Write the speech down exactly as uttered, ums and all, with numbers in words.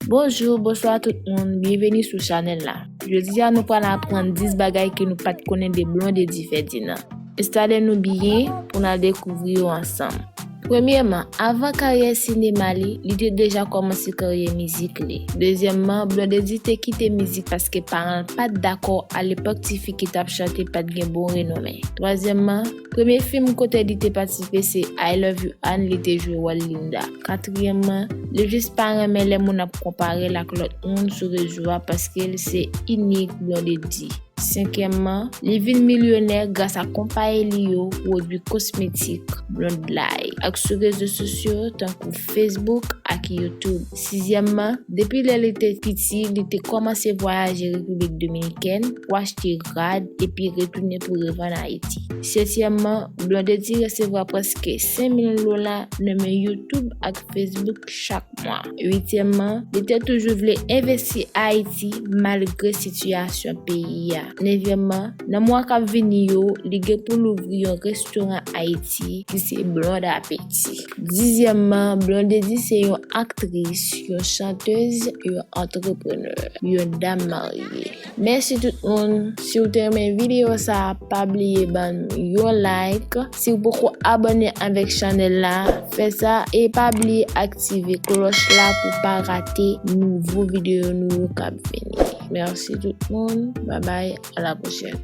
Bonjou, bonswa tout moun, byenveni sou chanèl la. Jodi a nou pral aprann dis bagay ke nou pa t konnen de Blondedy Ferdinand. Enstale nou byen pou n al dekouvri yo ansanm. Premyèman, avan karyè sinema li, li te deja kòmanse karyè mizik li. Dezyèmman, Blondedy te kite mizik paske paran l pa t dakò alepòk tifi ki t ap chante pa t gen bon renome. Twazyèmman, premye fim kote li te patisipe se I Love You Ann, li te jwe wòl Linda. Katriyèmman, li jis pa renmen lè moun ap konpare l ak lòt moun sou rezo a paske l se inik Blondedy. Senkyèmman, li vin milyonè gras a konpayi li yo pwodui kosmetik Blondlay ak sou rezo sosyo tankou Facebook ak YouTube. Sizyèmman, depi lè li te piti, li te kòmanse vwayaje Repiblik Dominikèn pou achte rad epi retounen pou revann Ayiti. Setyèmman, Blondedy resevwa prèske senk mil dola nan men YouTube ak Facebook chak mwa. Uityèmman, li te toujou vle envesti Ayiti malgre sitiyasyon peyi a. Nevyèmman, nan mwa k ap vini yo, li gen pou l ouvri yon restoran Ayiti ki se Blonde Appétit. Dizyèmman, Blondedy se yon aktris, yon chantèz, yon antreprenè, yon dam marye. Mèsi tout moun. Si w te renmen videyo sa a, pa bliye ban nou yon like. Si w poko abòne avèk chanèl la, fè sa e pa bliye aktive klòch la pou pa rate nouvo videyo nou yo k ap vini. Mèsi tout moun. Babay, a la pwochèn.